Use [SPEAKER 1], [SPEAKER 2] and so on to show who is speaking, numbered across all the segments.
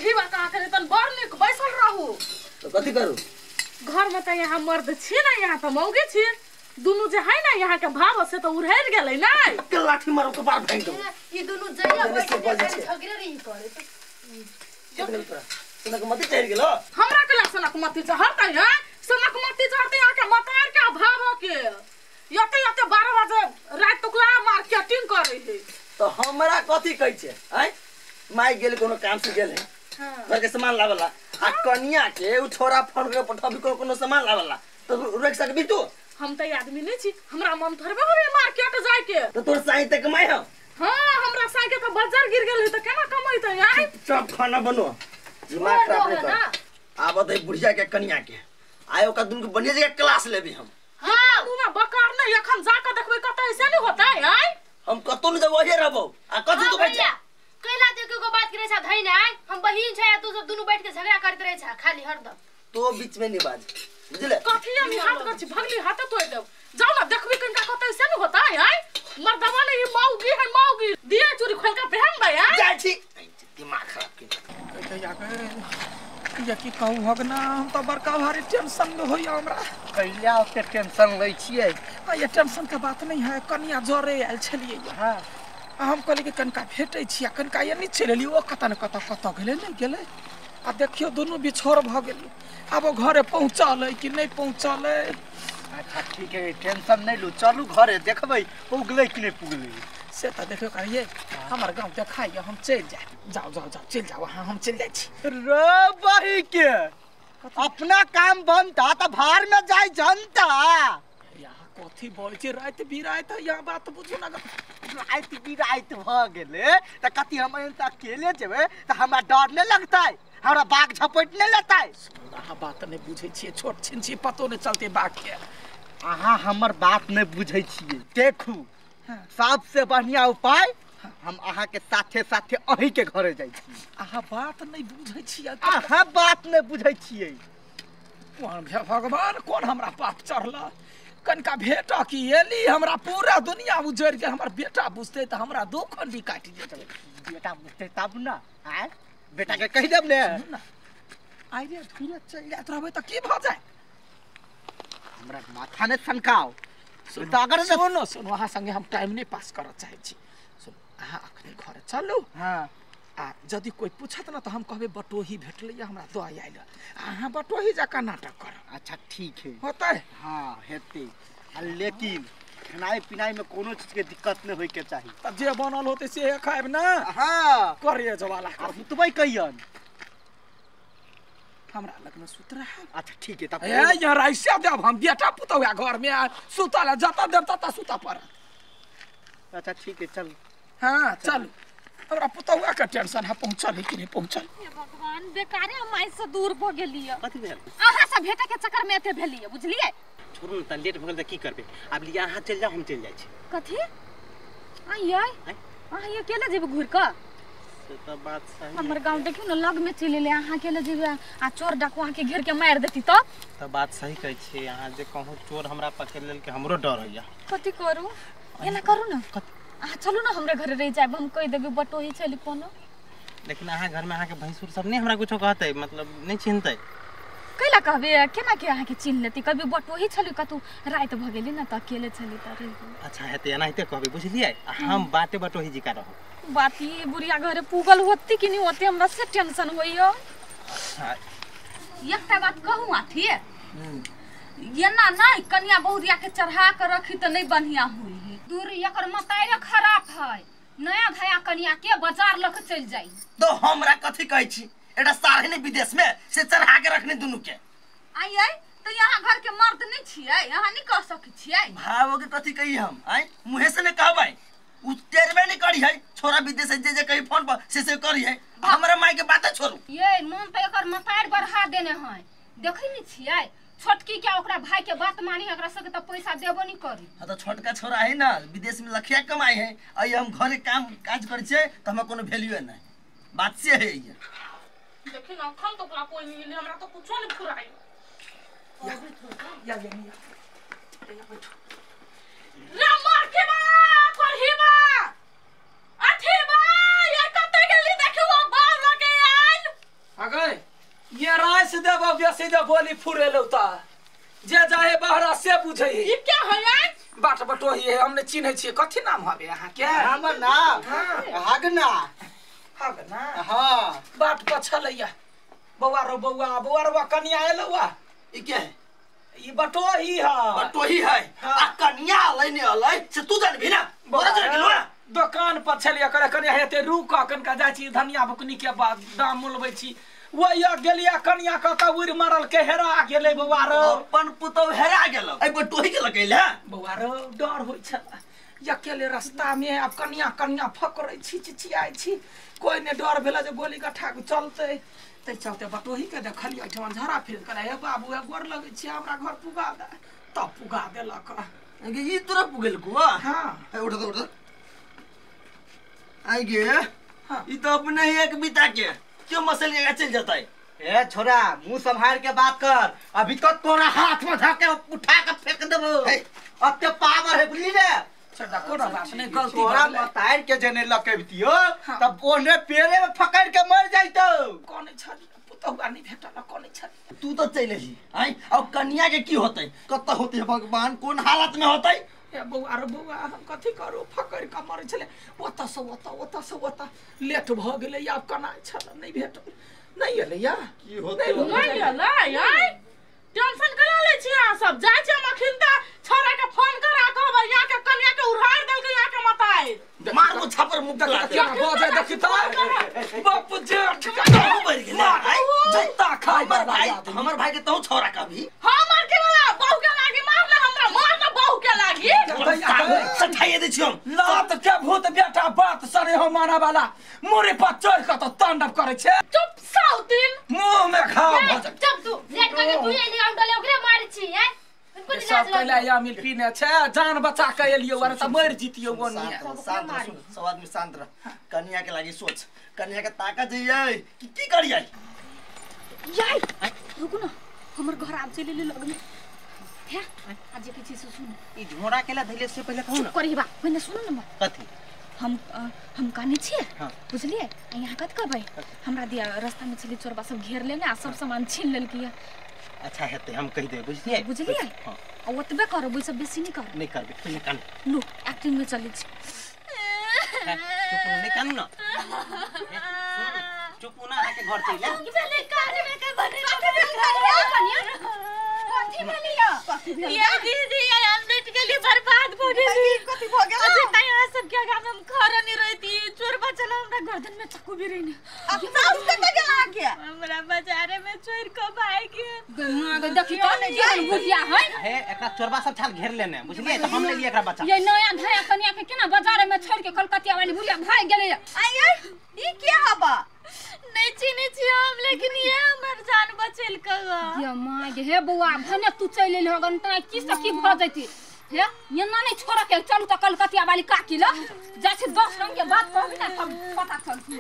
[SPEAKER 1] करही बा कहाँ करे तन बड़ नीक बैसल रहू।
[SPEAKER 2] तो कथी करू?
[SPEAKER 1] घर में त यहाँ मर्द छी ना, यहाँ त मौगी छी, दुनु जे है ना यहाँ के भाव से त उड़ेर गेलै नै।
[SPEAKER 2] के लाठी मारू के बार फेंक दो।
[SPEAKER 3] ई दुनु जइया बैठ के झगड़े रही करे
[SPEAKER 2] तो सुनक मती चढ़ गेलो।
[SPEAKER 1] हमरा के ला सनक मती चढ़तै है, सनक मती चढ़तै यहाँ के मतार के भाव के यते यते 12 बजे रात तक ला मार्केटिंग करे है।
[SPEAKER 2] तो हमरा कथी कहै छै आय? माई गेल कोनो काम से गेल है, घर के सामान लावला आ कनिया के उ छोरा फोन के पठाबी कोनो कोनो सामान लावला तो रोक सकबी तू?
[SPEAKER 1] हम त आदमी नहीं छी, हमरा मन थोड़बे होबे मार्केट जाय के।
[SPEAKER 2] तो तोर साई त कमाई हो?
[SPEAKER 1] हां हमरा साई के त बाजार गिर गेल है त केना कमाई त आय?
[SPEAKER 2] सब खाना बनो, दिमाग खराब नहीं कर। आवत है बुढ़िया के कनिया के आयो का दुन के बढ़िया जगह क्लास लेबी हम।
[SPEAKER 1] हां मुना बकार नहीं, एखन जाके देखबै कत ऐसे नहीं होता है आय?
[SPEAKER 2] हम कतो न जब वही रहबो आ कथि तू कहै छै?
[SPEAKER 3] कैला दे के बात करे छा धई नै, हम बहिन छै तू सब दुनु बैठ के झगड़ा करत रहे छा खाली हरदम।
[SPEAKER 2] तो बीच में नहीं बाज, बुझले?
[SPEAKER 1] कथि हम हाथ कर छी भगली हाथ तोड़ देब। जाओ ना देखबी कनका कत ऐसे नहीं होता है आय? मर्दवा ने ई मौगी है मौगी दिए चूरी खोल के पहन बे आय?
[SPEAKER 2] जाय छी दिमाग खराब के
[SPEAKER 4] कहिया या की कहू हगना, हम तो बड़का भारी टेंशन में होइया हमरा।
[SPEAKER 5] कैला ओते टेंशन लै छियै?
[SPEAKER 4] आ ये टेंशन के बात नहीं है, कनिया जरे आयल छलियै।
[SPEAKER 5] हां
[SPEAKER 4] हम कहली कि कनका भेटै छी आ कनका एनी चलि एली, ओ कत न कत कत गेलै नहि गेलै। आ देखियौ दुनू बिछोर भऽ गेलै, आब ओ घरे पहुँचल है कि नहि पहुँचल है।
[SPEAKER 5] अच्छा ठीक है, टेंशन नहीं लू, चलू घरे देखबै पुगलै कि नहि पुगलै।
[SPEAKER 4] से तऽ देखियौ कहिए हमर गाँव देखाइए, हम चलि जायब। जाओ जाओ जाओ चलि जाओ, हाँ हम चलि जाइ छी।
[SPEAKER 5] रे बही के अपना काम बनता तऽ भार में जाय जनता।
[SPEAKER 4] यहाँ कथी बोलै छी, राति बिराति यहाँ बात बुझू ना।
[SPEAKER 5] राति बिराति भऽ गेलै तऽ कथी हम अकेले जेबै तऽ हमरा डर नहि लगतै? हमरा बाघ झपटि नहि लेतै?
[SPEAKER 4] अहाँ बात नहि बुझै छियै, छोट छिन छी, पतो नहि चलतै बाघ के।
[SPEAKER 5] अहाँ हमर बात नहि बुझै छियै। देखू सबसे बढ़िया उपाय, हम अहाँ के साथे साथे अहीं के घरे जाइ छी।
[SPEAKER 4] अहाँ बात नहि बुझै छियै,
[SPEAKER 5] अहाँ बात नहि बुझै छियै।
[SPEAKER 4] कोन भगवान कोन हमरा पाप चढ़ल, कनका भेट की एली हमरा पूरा दुनिया उजड़ि गेल। हमर बेटा बुझतै तऽ हमरा दो खंडी काटि देतै।
[SPEAKER 5] बेटा बुझतै तब ना, आँय बेटा के कहि देब ने।
[SPEAKER 4] आइ रे धीरे चलि जाइत रहबै तऽ की भऽ जाय?
[SPEAKER 5] हमरा माथा नहि सनकाउ।
[SPEAKER 4] सुनो सुनो, अहाँ संगे हम टाइम नहीं पास करऽ चाहै छी। सुनो अहाँ अखने घर चलू।
[SPEAKER 5] हाँ
[SPEAKER 4] आ यदि कोई पूछत ना तो हम कहबै बटोही भेटलै हमरा दऽ आयल, अहाँ बटोही जकाँ नाटक करब।
[SPEAKER 5] अच्छा ठीक है,
[SPEAKER 4] होतै?
[SPEAKER 5] हाँ हेतै, लेकिन खेनाइ पिनाइ में कोनो चीज के दिक्कत नहीं होय के चाही।
[SPEAKER 4] तब जे बनल होतै से खायब ना।
[SPEAKER 5] हाँ
[SPEAKER 4] करे जवाला
[SPEAKER 5] सुतबै कहियन?
[SPEAKER 4] हमरा लग में सुत रहा।
[SPEAKER 5] अच्छा ठीक है तब।
[SPEAKER 4] ए यार ऐसे देब हम बेटा पुतौआ घर में सुतल जता देब तता सुता पड़त।
[SPEAKER 5] अच्छा ठीक है चल।
[SPEAKER 4] हाँ चल, हमरा पुतौआ के टेंशन है पहुंचल है कि नहीं पहुंचल।
[SPEAKER 3] हे भगवान, बेकारे हम माई से दूर भ गेलियै।
[SPEAKER 6] कथि भेल?
[SPEAKER 3] अहाँ से भेटे के चक्कर में एते भेलियै, बुझलियै?
[SPEAKER 6] छोड़ू न, त लेट भ गेल त की करबै? आब लिया अहाँ चलि जाउ, हम चलि जाइ छी।
[SPEAKER 3] कथि? आइयै अहाँ अकेले जेबै घुरि कऽ?
[SPEAKER 6] से त बात सही।
[SPEAKER 3] हमर गांव देखियौ न लग में चलि एलै, अहाँ अकेले जेबै आ चोर डाकू अहाँके घेर के मारि देती तब?
[SPEAKER 6] त बात सही कहै छी अहाँ, जे कहूँ चोर हमरा पकड़ि लेलकै हमरो डर होइया।
[SPEAKER 3] कथि करू? एना करू न, अहाँ चलू न हमरे घरे रहि जायब, हम कहि देबै बटोही छली कोनो।
[SPEAKER 6] लेकिन अहाँ घर में अहाँके भैंसुर सब नहीं हमरा कुछो कहतै, मतलब नहीं चिन्हतै?
[SPEAKER 3] कैला कहबै, केना के अहाँके चिन्ह लेतै? कभी बटोही छली कतौ राति भऽ गेली न तऽ अकेले छली तऽ रहि गेली।
[SPEAKER 6] अच्छा हेतै, एनाहिते कहबै बुझलियै? हम बाटे बटोही जिका रहब।
[SPEAKER 3] बात ई बुढ़िया घरे पुगल होती कि नहीं होती, हमरा से टेंशन होइया। एकटा बात कहूँ आथी, एना नहीं कनिया बहुरिया के चढ़ा के रखी तऽ नहीं बढ़िया हुई। दूर एकर मताइरे खराब है, नया धया कनिया के बाजार लऽ के चलि जाइ।
[SPEAKER 2] तो हमरा कथी कहै छी, एकटा साढ़े ने विदेश में से चढ़ा के रखने दुनू के।
[SPEAKER 1] आई आई तो यहाँ घर के मर्द नहीं छियै, यहाँ नहीं कह सकै छियै।
[SPEAKER 2] भावो के कथी कही हम? आइ मुहे से ने कहबै, उ टेरबे नहीं करी है, छोरा विदेश से जे जे कही फोन पर से करी है। हमरा माई के बात छोड़ू।
[SPEAKER 3] ये मन पे एकर मताइर बढ़ा देने है, देखै नहीं छियै? छोटकी के ओकरा भाई के बात मानी, एकरा सबके त पैसा देबो नहीं करी।
[SPEAKER 2] हां त छोटका छोरा है ना, विदेश में लखिया कमाई है, आ हम घरे काम काज करै छियै त हमरा कोनो वैल्यू नहीं। बात से है ये।
[SPEAKER 1] देखी ना अखन तो ओकरा कोई नहीं मिले, हमरा तो कुछो नहीं फुराई।
[SPEAKER 4] या या या बैठो।
[SPEAKER 1] रे मार के बा करही बा अथी बा ये कते गेली देखू बाल लगे आइल।
[SPEAKER 4] बेसी जे बोली फुरेलौ त जे जाहे बहरा से बुझै
[SPEAKER 1] ई क्या है यार
[SPEAKER 4] बाट बटोही है हमने चिन्है छियै कथि नाम हबे अहाँ के
[SPEAKER 5] हमर नाम हगना
[SPEAKER 4] हगना
[SPEAKER 5] हां
[SPEAKER 4] बाट पर छलैया बौआ रो बौआ बौआ रो कनिया एलौआ
[SPEAKER 2] ई क्या है
[SPEAKER 4] ई बटोही है
[SPEAKER 2] बटोही है आ कनिया अलै ने अलै से तू जानबी ना बोरा जन गेलो ना
[SPEAKER 4] दुकान पर छलियै करे कनिया हेते रुक कनका जाइ छी धनिया बुकनी के बाद दाम मोलबै छी वही गेलिया कनिया कत उड़ मरल के हेरा गेलै बौआ रो
[SPEAKER 2] अपन पुतौ हेरा गेलो ए बटोही के लगैला
[SPEAKER 4] बौआ रो डर होइ छल अकेले रास्ता में अब कनिया कनिया फकरै छी चिचियाइ छी कोइ ने डर भेला जे गोली गठा के चलतै तै चलते बटोही के देखलियै एहिठाम झड़ा फिर करे हे बाबू हे गोर लगै छी हमरा घर पुगा दे तब पुगा देलक
[SPEAKER 2] ई तोरा पुगेल को
[SPEAKER 4] हां
[SPEAKER 2] उठ उठ आई गे ई तो अपने ही एक बिता के क्यों मसल के चल जाता है
[SPEAKER 5] ए छोरा मुंह संभाल के बात कर अभी तो तोरा हाथ में धके उठा के फेंक देबो अब ते पावर है बुझली ने
[SPEAKER 4] छोटा कोनो बात नहीं गलती
[SPEAKER 5] तोरा मतार के जने लकेबतियो तब ओने पेरे में फकड़ के मर जाइतो
[SPEAKER 4] कोने छली पुतहुआ नहीं भेटल कोने छली
[SPEAKER 2] तू तो चल एली आई अब कन्या के की होतै कत होतै भगवान कोन हालत में होतै
[SPEAKER 4] ए बौआ रे बौआ हम कथि करू फकड़ के मरै छले ओत से ओत ओत से ओत लेट भ गेलै आब कना छल नहीं भेटल नहीं एलै या
[SPEAKER 2] की होतै
[SPEAKER 1] नहीं एलै आई टेंशन करा ले छी अहाँ सब जाइ छी हम अखिन त छोरा के फोन करा कहबै यहाँ के कन्या के उड़ाड़ देलकै यहाँ के मताई
[SPEAKER 2] मारबो छापर मुख लगा
[SPEAKER 4] क्या बजे देखी त बाप जेठ के
[SPEAKER 2] मर गेलै
[SPEAKER 4] जत्ता खाइ
[SPEAKER 2] हमर भाई के तहु छोरा कभी
[SPEAKER 1] हमर के वाला बहू के लागी मारले हमरा मारना बहू के लागी
[SPEAKER 2] सठाइए दै छी हम
[SPEAKER 4] लात के भूत बेटा बात सरे हो मारा वाला मोरे पर चढ़ के त तांडव करै छै
[SPEAKER 1] चुप साउतिन
[SPEAKER 4] मुंह में खाओ
[SPEAKER 3] चुप तू लेट के तू एली आउटले ओकरे मारै छी हैं
[SPEAKER 4] सब कहला या मिल पीने छे जान बचा के एलियो अरे त मर जीतियो ओनिया
[SPEAKER 2] शांत रह सब आदमी शांत रह कन्या के लागी सोच कन्या के ताकत जइयै कि की करियै
[SPEAKER 3] याई रुकू ना हमर घर आब चलि ले लगने हे आज के चीज सुन
[SPEAKER 6] ई झोड़ा केला धइले से पहिले कहू ना
[SPEAKER 3] करी बा पहिने सुन ना
[SPEAKER 6] कथि
[SPEAKER 3] हम काने छियै बुझलियै यहाँ कत कहबै हमरा दिया रास्ता में छली चोरबा सब घेर लेने आ सब सामान छीन लेलकै
[SPEAKER 6] अच्छा हेतै हम कहि देबै बुझलियै
[SPEAKER 3] बुझलियै
[SPEAKER 6] हां
[SPEAKER 3] आ ओतबे करब ओइ सब बेसी नहीं करब
[SPEAKER 6] नहीं करबै पहिने कान
[SPEAKER 3] लो एक्टिंग में चलै छी
[SPEAKER 6] चुप नहीं कानू ना चुप ना आके घर चल जा
[SPEAKER 3] पहले कान में के बने कथि भेलिया
[SPEAKER 7] ये दीदी हम लेट गेली बर्बाद भ गेली
[SPEAKER 1] कथि भ गेल
[SPEAKER 7] अभी तै यहाँ सब के गाम हम घर नहीं रहती चोर बचल हमरा गर्दन में चाकू भी रही
[SPEAKER 1] अब साउस कत गेला के
[SPEAKER 7] हमरा बाजारे में चोर को भाग गेल
[SPEAKER 3] देखी त केहन बुढ़िया है
[SPEAKER 6] हे एकरा चोरबा सब छाल घेर लेने बुझलियै त हम ले लिए एकरा बच्चा
[SPEAKER 3] ये नया धया कन्या के केना बाजार में छोड़ के कलकतिया वाली बुढ़िया भाग गेलै
[SPEAKER 1] आई ई के हबा
[SPEAKER 7] नहीं चिन्है छी हम लेकिन ये हमर जान बचेल क
[SPEAKER 3] ये मां गे हे बौआ भने तू चलि एलहो गन त की से की भ जैती हे ये ना नहीं छोड़ के चलू त कलकतिया वाली काकी ल जाइ छी 10 रंग के बात कहबी ना तब पता चलती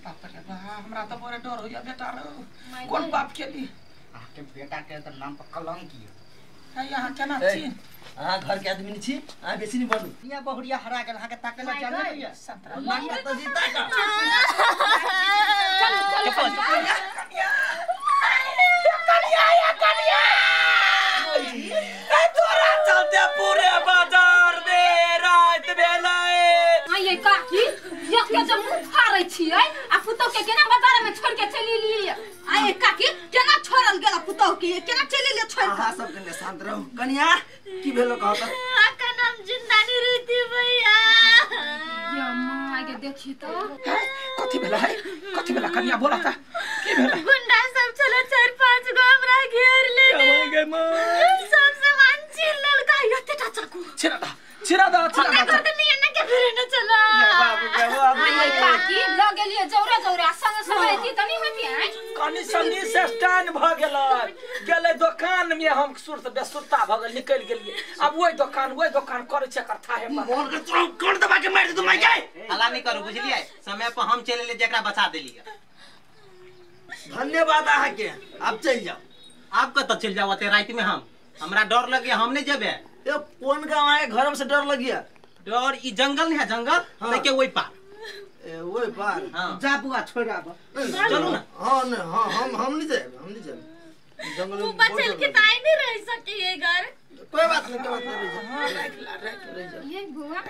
[SPEAKER 4] बाप रे बा हमरा त बड़े डर होइया बेटा रे कोन बाप के ली
[SPEAKER 5] अहाँ के बेटा के त नाम पर कलंक कियो
[SPEAKER 4] है यहाँ केना छी
[SPEAKER 2] अहाँ घर के आदमी छी अहाँ बेसी नहीं बोलू
[SPEAKER 5] यहाँ बहुरिया हरा गेल अहाँ के ताके ला चल नहीं
[SPEAKER 4] संतरा
[SPEAKER 2] माता जी ताका
[SPEAKER 3] चल चल
[SPEAKER 4] कन्या कन्या या कन्या ए तोरा चलते पूरे बाजार में रात भेलै
[SPEAKER 3] आइ काकी ये के जे मुंह फाड़ै छियै आ पुतौ के केना बाजार में छोड़ के चलि एलियै
[SPEAKER 1] आइ काकी केना छोड़ल गेला पुतौ के केना चलि एलियै छोड़
[SPEAKER 2] अहाँ सब कने शांत रहू कन्या की भेलो कहत
[SPEAKER 7] अखन हम जिंदा नहीं रहती भैया
[SPEAKER 3] ये मां के देखी त
[SPEAKER 4] कथि भेला है कथि भेला कन्या बोला त की भेला
[SPEAKER 7] गुंडा सब चलो 4-5 गो हमरा घेर लेने
[SPEAKER 4] गे मां
[SPEAKER 7] सब सामान छीन लेलकै एतेटा चाकू
[SPEAKER 4] छिरा दा छिरा दा छिरा
[SPEAKER 7] हमरा
[SPEAKER 4] दा
[SPEAKER 7] गर्दन नहीं एना के फिरे न चला
[SPEAKER 4] ये बाबू के बाबू
[SPEAKER 3] आइ काकी ल गेलियै जौरा जौरा संग संग एती त नहीं होती आइ
[SPEAKER 4] कनी सनी से स्टैंड भ गेलै गेलै दुकान में हम सुरत बेसुरता भ गेल निकल गेलियै अब ओइ दुकान करै छै एकर थाहे पर
[SPEAKER 2] मोन के तोरा कोन दबा के मारि दे तू माई के
[SPEAKER 6] हल्ला नहीं करू बुझलियै समय पर हम चलि एलियै जेकरा बचा देलियै
[SPEAKER 2] धन्यवाद अहाँ के अब चल जाओ
[SPEAKER 6] आप कत चल जाओ ओते राति में हम हमरा डर लगे हम नहीं जेबे
[SPEAKER 2] ए कोन गांव आए घर में से डर लगिया
[SPEAKER 6] डर ई जंगल नहीं है जंगल
[SPEAKER 2] हाँ।
[SPEAKER 6] तै के ओइ पार
[SPEAKER 2] ए ओइ पार
[SPEAKER 6] हाँ।
[SPEAKER 5] जा बुआ छोड़ आब
[SPEAKER 6] चलू ना
[SPEAKER 2] हां नहीं हां हम नहीं जाएब हम नहीं जाएब जंगल
[SPEAKER 7] वो
[SPEAKER 2] में
[SPEAKER 7] बचल के ताई नहीं रह सकी है घर।
[SPEAKER 2] कोई बात नहीं, कोई बात नहीं, रह जा।
[SPEAKER 4] हां, राख ला, राख रह जा।
[SPEAKER 3] ये बुआ।